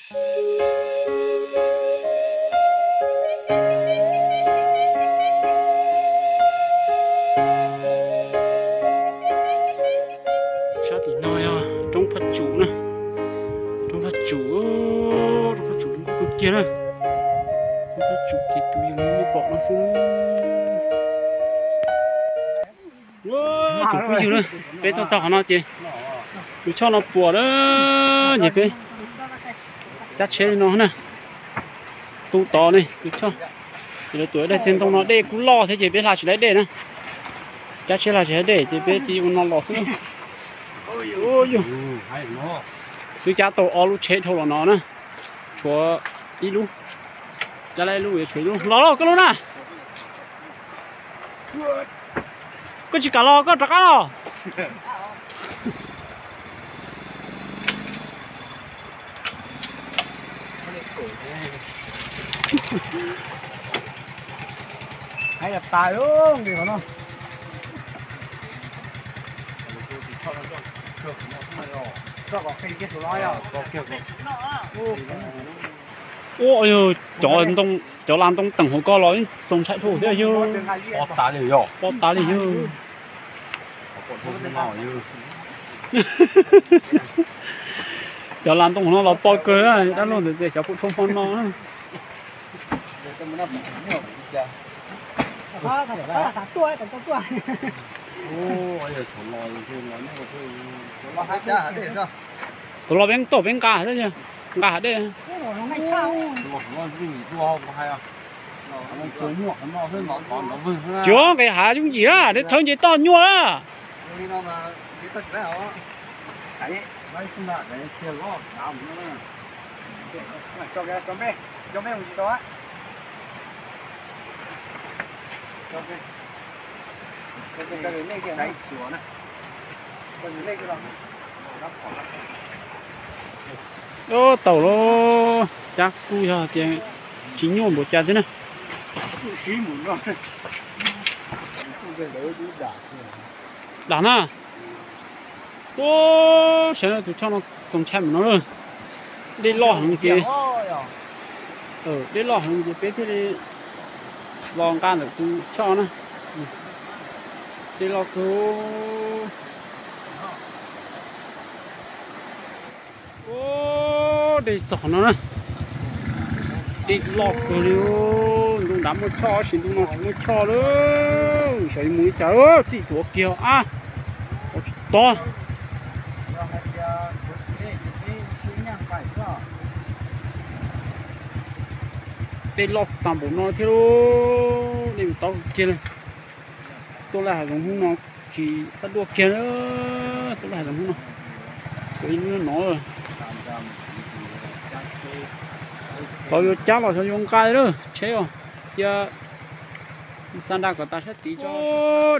Sab tim no yog roob Phaj Tsum na, roob Phaj Tsum, roob Phaj Tsum kub kawg kiag na, roob Phaj Tsum ces tus yeej pom no xwb. Tus phooj ywg na, peb tuaj txog qhov no ces tus choj no puas na, ces peb cab tsheb li no na, tu tod ne tus choj. Ces lawv tuam daig txiag ntoo no dej kuj loj thiab ces peb hla tsis laib dej na, cab tsheb hla tsis laib dej ces peb cia ua no los xwb. Twb cab tau ob lub tsheb dhau los no na, tshuav ib lub, cab lawm ib lub yuav tshuav ib lub los lauj koj lub na. Koj tsis kam los koj rov qab los. Ua, cov ntoo, cov las ntoo teem hauv ko los txaus ntshai dhau thiab yog. Pob tas li yog. Cov las ntoo no los pob kawg, dab laug ntawd tias xyov puas dhau hmo no. Tus los peb tuaj peb nqa, nqa hav dej. Tsis nqis hav yooj yim na, dej thawb nce toj nyuaj na. Tau lawm, cab kuj yog tias tsis nyuaj npaum cas thiab na. Dam na. Ua, saib tus choj no txaus ntshai mus no. Dej loj heev ces, dej loj heev ces peb thiaj li los nqa ntawm tus choj na. Dej loj kawg. Ua, dej txog no na. Dej loj kawg li. Ntu nrad muaj choj tab sis ntu no tsis muaj choj lawm. Xyov yuav mus li cas, txij tuav kiag a. Ua tsis tau. Dej loj tag npaum no thiab, dej mus taub kiag li. Tuaj laij hav zoov hnub no tsis xav dua kiag, tuaj laij hav zoov hnub no. Tuaj ib hnub no, tau yuav cab los xyov yuav nqa lawm tsheb os. Cia xa nra kom tas sab tid tso.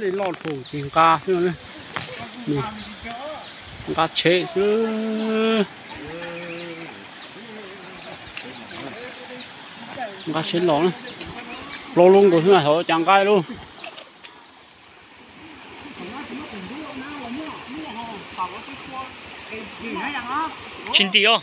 Dej loj dhau ces nqa xwb, nqa tsheb xwb. Nqa tsheb los, plaub lub nkaus xwb mas hauv cas nqa lawm. Tsis ntim os.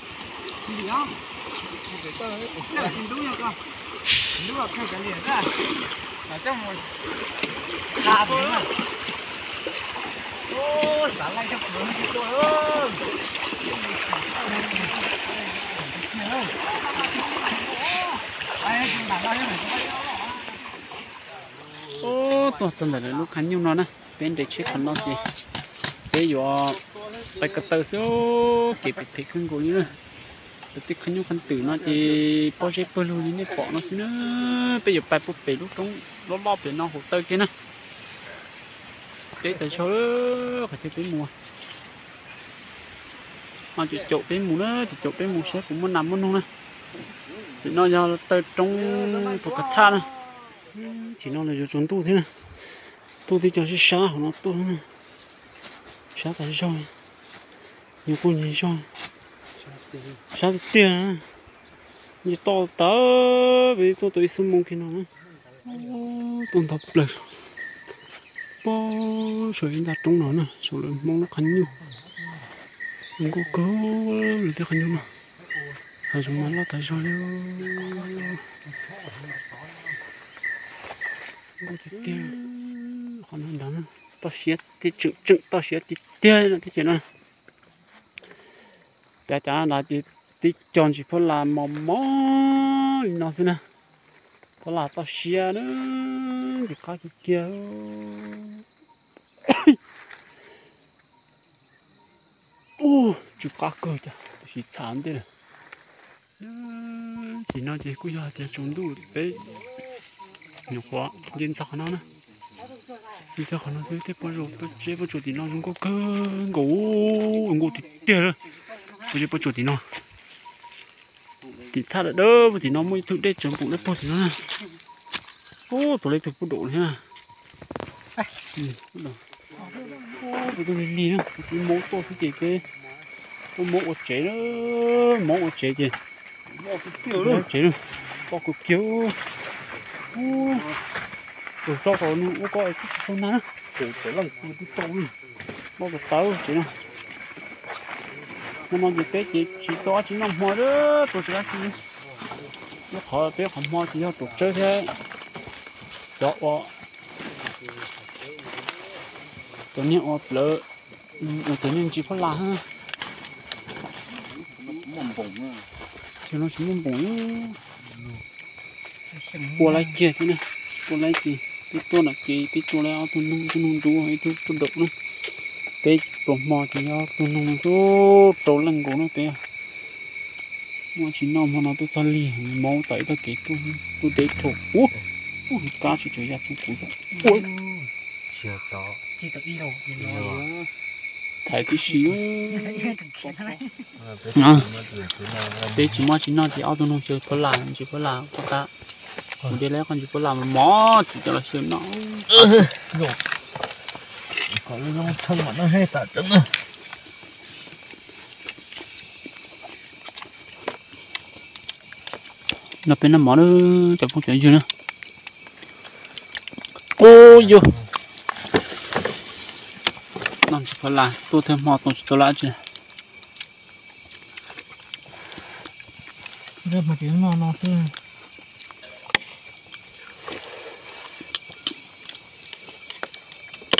Ub, tuaj txog ntawm lub qhab nyuj no na, peb nres tsheb qhov no ces peb yuav pais ko taw xwb, kev phem phem kawg nkaus li na. Lawv tej qhab nyuj qhab twm no ces pob zeb pawg lug li nej pom no xwb na. Peb yuav pais puag pem lub roob loj loj pem no hauv taw kiag na. Peb tas zog qhov chaw peb mus, caum caum peb mus na, caum caum peb mus saib puas muaj nas muaj noog na. Pem no yog taw roob Pus Kas Thaj na. Tam sim no los yuav tsaus ntuj thiab na, tuaj tib co sib sab hauv no tuaj, sab tas zog, nyias quaj nyias zog, sab tiag tiag. Nce toj tas, peb tuaj tau ib xuab moos kiag no na. Tuaj ntau plaws, pob saum ib nta roob no na, saum lawv Hmoob lub qhab nyuj. Zoo nkauj kawg lawv tej qhab nyuj no. Hav zoov mas loj tas zog li. Tiag tiag, qhov no ntag, toj siab tiag, tseem tseem toj siab tiag tiag no teb chaws no. Cav cav no ces tib co ntsis phab las mos mos li no xwb na. Phab las toj siab na, ntxim qab kiag kiag. Ub, tsw qab kawg cas, tab sis txhav ntej lawm. Tim no ces kuj yog hais tias tsaus ntuj peb nyuam qhuav nce ntxog qhov no na. Nce ntxog qhov no xwb tej pob zeb pob tsuas tim no zoo nkauj kawg nkaus, zoo nkauj tiag tiag. Pob zeb pob tsuas tim no, tim thaj dawb dawb tim no muaj ib tug dej tsaws npum dawb paug tim no na. Ub, tuav li tug pub daum li na. Peb tuaj lig lig na, peb maub tuaj xwb ces peb tuaj maub ua tsev na, maub ua tsev ces tsev na, poj kawg kiag. Tus tso tau nws ua koj twb tsis tau nag na, loj tawv tawv tsev na. Hmo no ces peb ces tsis tau dab tsi noj hmo, tau tsis dab tsi. Nyob qhov peb qhov hmo ces yog tuam tsawb thiab cov ua, cov niag ua plawv, cov niag ntsis phab las. Xyoo no tsis muaj npoos, ua laib kiag thiab na, ua laib ces peb tuaj nram kev peb tua laib ob tug noog, ib tug noog ntub ib tug pub daum na. Peb tua hmo ces yog ob tug noog xwb, rau leej nkaus na peb. Muaj tsis noj hmo no tuaj txog lig, maub tom ib tog kev tuaj deb thuam ub, ub kab tsis tsaws ya tsuj kuv ua. Thaiv tib si. Peb tsis muaj tsis noj ces ob tug noog xyaw phab las, ntsis phab las poj tab. Kuv de lawv qhov ntsis phab las mos mos tsis cov los xyaw noj. No peb noj mov na, cov phooj cov ywg na. Ub yog, noj ntsis phab las tuaj thawj hmo tau tsis tau lab tsi.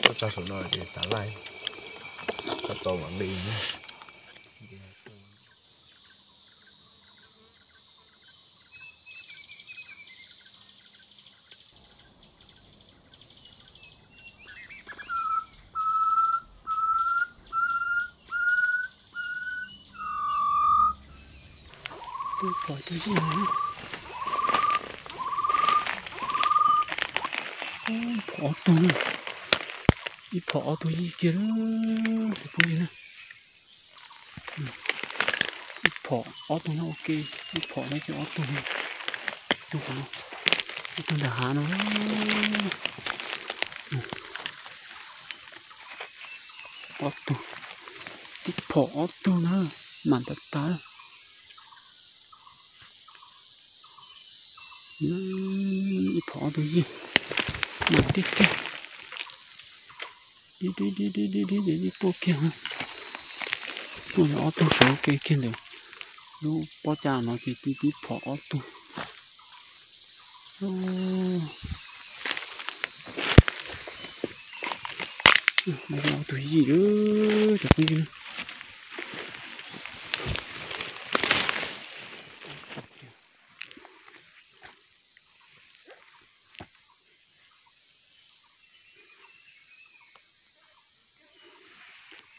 Tuaj txog saum no ces xav laij, xav txaus mam nqis. Ib phom ob tug, ib phom ob tug yij kiag, ib phom ob tug nyob ua ke, ib phom nyob kiag ob tug, ib tug qhov no, ib tug ntawm hav no, ob tug, ib phom ob tug na, mam tas tas. Ib phom ob tug yij, mam tib tib, dib dib dib dib dib dib dib tuaj kiag, tuaj yog ob tug sawv ua ke kiag ntawm lub pob cag no ces tib tib phom ob tug. Ob tug yij lawm cov phooj ywg.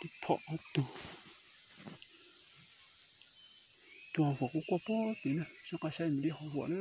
Tib phom ob tug. Tus hauv huam kuj quaj puag tid na, soj qab saib nws li hauv huam na.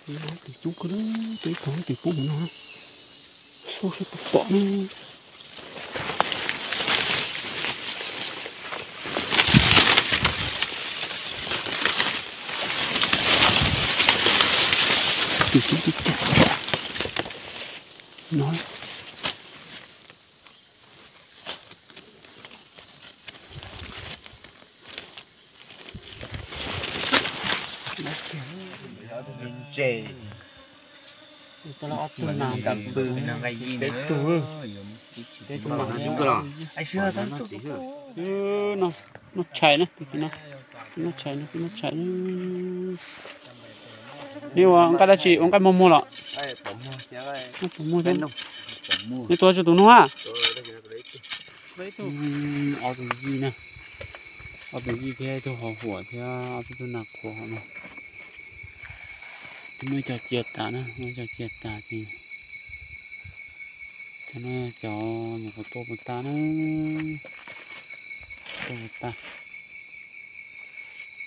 Tus coob kawg, tus ib tug twb poob mus no, xub sab pom pom na. Tus coob coob coob no. Peb tug, peb tug mas, no tshais na, no tshais na, no tshais na. Nej ua nqaij dab tsi, ua nqaij muag muag los? Muag thiab. Nej tua tsawg tus nug a? Ob tug yij na, ob tug yij thiab ib tug hauv huam thiab ob tug tub nas qhuav hauv no. Muab cov cia tas na, muab cov cia tas ces cov no cov nyuam qhuav tua puas tas na, tua puas tas.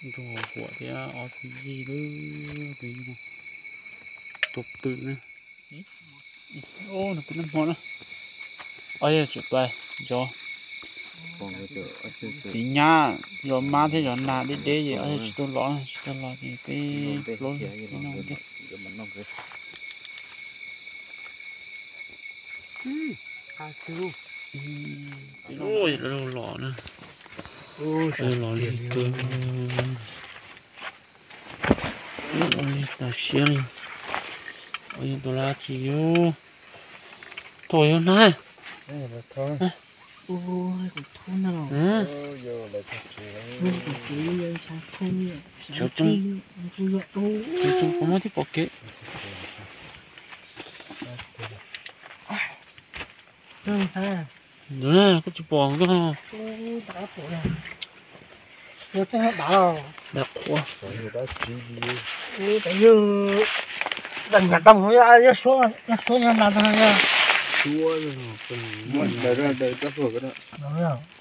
Ib tug hauv huam thiab ob tug yij lawm, tus yij no tua pw na. Ub, no peb noj hmo na. Ob yawg tseem pais zov txiv nyab, zov mab thiab zov nas deb deb ces ob yawg tsis tau los, tsis tau los ces peb plaub leeg no ntej. Los na, los li tu, los li tas siab li. Ua yog tus lab tsis yog, tus yog na. Tus tub, kuv muab tib pom kev. Koj tsis pom koj. Dav qhuav.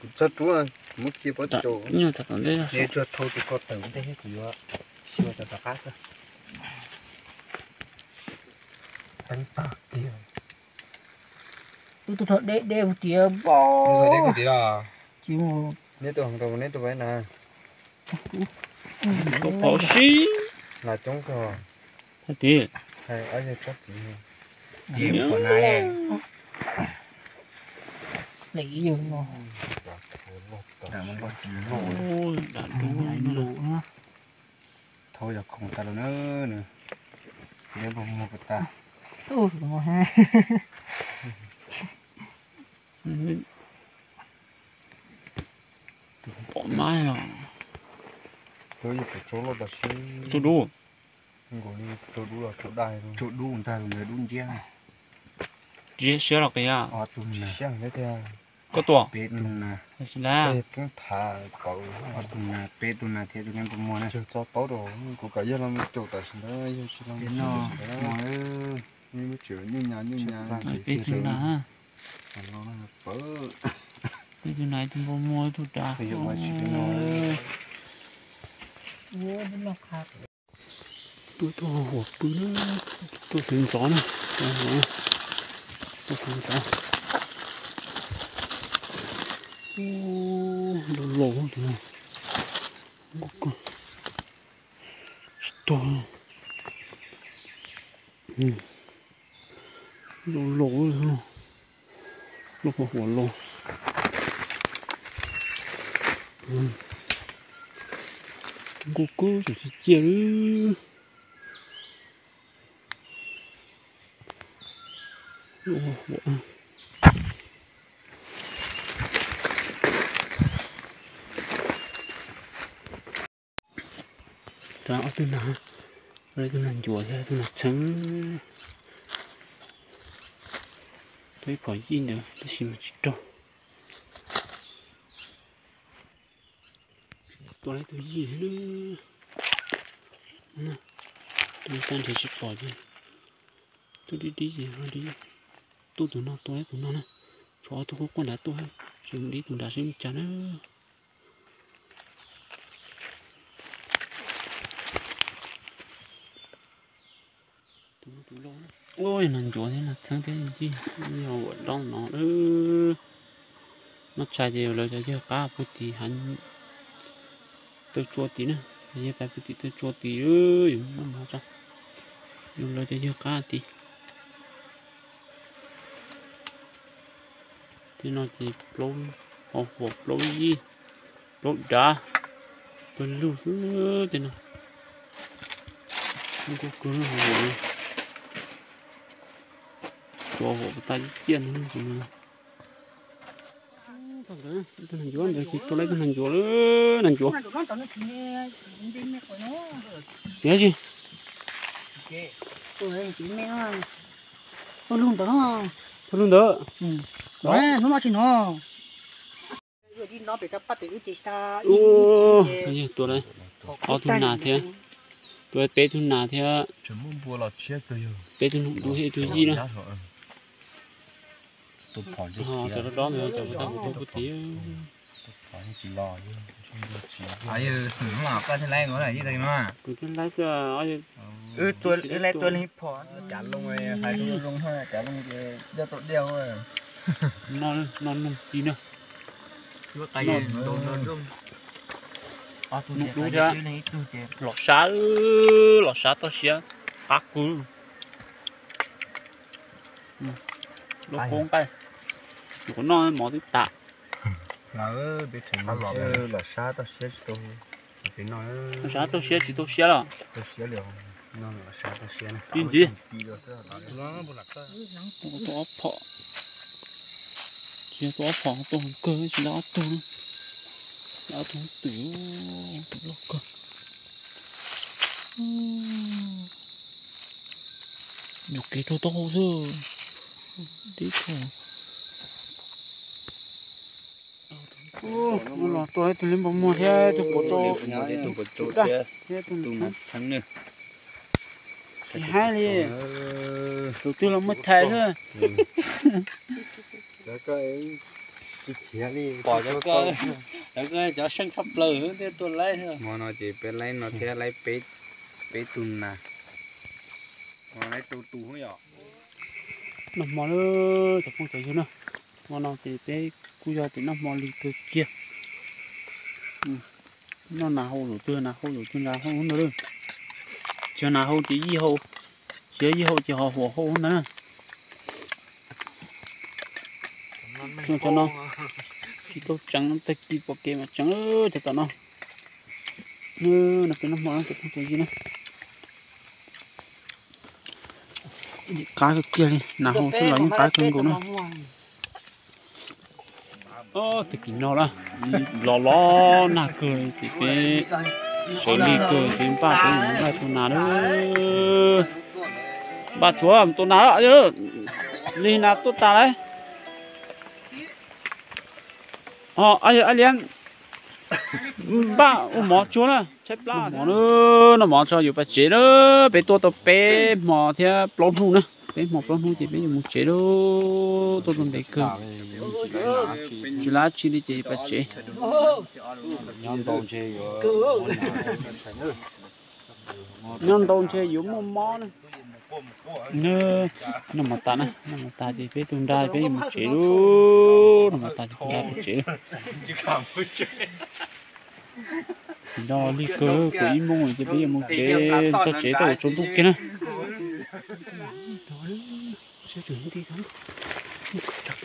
Kuv txhob rub, kuv muab kiag pob tsuas. Nyuj thaum tom ntej, kuv yuav xyuas cov tom qab xwb. Teeb tag kiag. Ub, tus rog deb deb kuv tias npau. Neb tus hov tau neb tus peb na. Pom sib. Nas coob kawg. Hais tias, hais ob yawg tsob txiv. Thau yog khoom tas lawm na. Neb puas muag puas tas? Pom mab los. Tus dub. Tus dub los tus daj, tus dub ntag, tus dub nciab. Ntsia siab los qias. Koj tua. Peb tus nas. Peb tus nas thiab tus neb puas muag na. Tso taub rau kuv kom yawg los mus caum tam sim ntawd, yawg tsis los mus caum tam sim ntawd. Nyuj nyuj nyas nyuj nyas. Peb tus nas. Peb tus nas tus npau muag ib tug dav. Tuaj tuaj huam pw na, tuaj xeev ntxov na, tuaj xeev ntxov. Laus laus, tsis tuag. Laus laus, lub qhov huam laus. Nkuj kub tseem tsis ciaj li. Ob tug nas, ib tug nas ncuav thiab ib tug nas txheeb. Tua ib phom yij ntawd tab sis mas tsis raug. Tua ib tug yij thiab. Tua tag nrhiav tsis pom ces tua dib dib ces ho dib. Tuaj tus no tua ib tus no na. Tshuav ob tug quaj quaj nrad tuaj, tsis dib tus nrad seb mus cas na. Ua yog nas ncuav thiab nas txheeb thiab yig, yog ua doob no. Noj tshais ces lawv cov yawg qab puag tim hav taw tsua tid na, cov yawg pais puag tim taw tsua tid, yus noj mov tso, yus lawv cov yawg qab tid. Tej no ces plaub, ho huam plaub yig, plaub dav, pawg lug xwb tej no. Nkauj kawg, tsua huam tas ciaj ciaj no. Ib tug nas ncuav ntawd ces rau lawv ib tug nas ncuav, nas ncuav. Tias tsis, tus lug ntawd, tus lug ntawd. Hnub no tsis no. Ua, tua ob tug nas thiab, tua peb tug nas thiab, peb tug nus dub thiab ib tug yij na. Cov dob dob ntawd cov kuv tau kuv tus puag tid. Kuv thiaj laib xwb. Cav loo, hais loo, loo, cav loo ces dej tau dej. Noj, noj noog ci na. Noj, noj dub thiab. Los sab, los sab toj siab, qab kawg. Lub qub nqaij, nyuam qhuav noj mov twb tas. Los sab toj siab tsis tau, los sab toj siab tsis tau siab los. Tij ntxiv. Tua ob phom, tsis yog tua ob phom, tua kawg tsis lawv ob tug, lawv ob tug twm, twm loj kawg. Nyuam kev rau taub hau xwb. Tib tug. Los tua ib tug liab npau muag thiab ib tug puav rau daj thiab tus txheeb. Tsis haib li, tus twg los muaj thais xwb. Pom cov seej tshaj plaws thiaj tuaj laib. Hmo no ces peb laib no thiab laib peb tug nas, laib rau tus yom. Noj hmo lawm cov phooj cov ywg na, hmo no ces peb kuj yog tias noj hmo lig kawg kiag. Noj nas hau zaum twg nas hau zaum twg nqa hau ntawd lawm. Tsis yog nas hau ces yij hau, tsis yog yij hau ces ho huam hau ntawd na. Cov no tsis tau tseev, tag kis pom kev mas tseev cov tom no. No peb noj hmo cov phooj cov ywg na. Qab kawg kiag li, nas hau xwb los yeej qab kawg nkaus na. Tag kis no los los nag kawg ces peb sawv lig kawg ces npaj peb mus npaj tua nas lawm. Npaj tshuav mus tua nas lawm, lig nas tuaj tas lawm. Ho, ab liab, npaj ua mov tsuag na, tshaib plab. Noj mov tso yuav pais tsev na, peb tuaj tau peb hmo thiab plaub hnub na, peb hmo plaub hnub ces peb yuav mus tsev lawm, tuaj tau ntev kawg. Tsis lab tsi li ces yuav pais tsev. Nyob ntau ntshe yuav muaj mob na. Noj mov tas na, noj mov tas ces peb tus nra peb yuav mus tsev lawm, noj mov tas ces tus nra peb tsev lawm. Nra lig kawg, kaum ib moos ces peb yuav mus tsev, txog tsev tau tsaus ntuj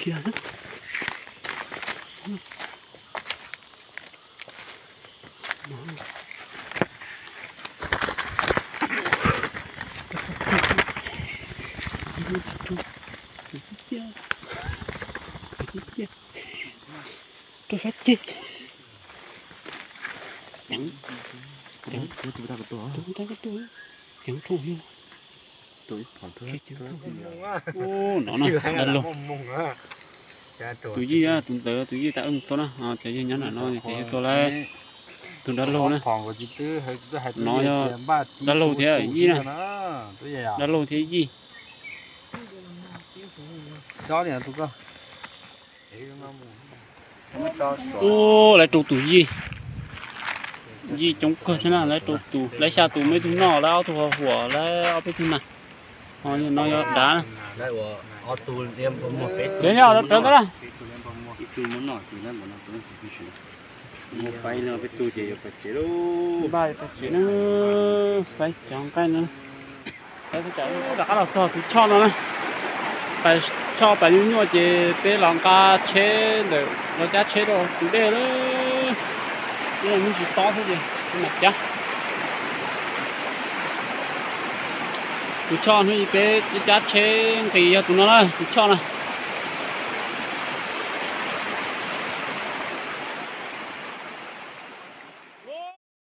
kiag na. Rau sab ceg. Ceev, ceev, ceev, ceev, ceev, ceev. Ub, no na, dab laug. Tus yij, tus ntawd tus yij tas wb mus tua na, cov yawg nyob nram no ces yawg tua lawm. Tus dab laug na. No yog dab laug thiab yij na. Dab laug thiab yij. Ub, lawv rau tus yij. Yij coob kawg thiab na, lawv rau tus, lawv xya tus, muaj ib tug noj, lawv ob tug ho huam, lawv ob peb tug na. No yog dav. Ces yog rawv ntawd na. Npaj pais tsev na, faib cov nqaij no. Rov qab los txog tus choj no na. Pais choj pais nyuaj nyuaj ces peb los nqa tsheb ntawm los cab tsheb rau tus dej lawm. Ib me ntsis tob xwb ces mam cab. Tus choj hnub ib peb cab tsheb nqis yog tus no na, tus choj na.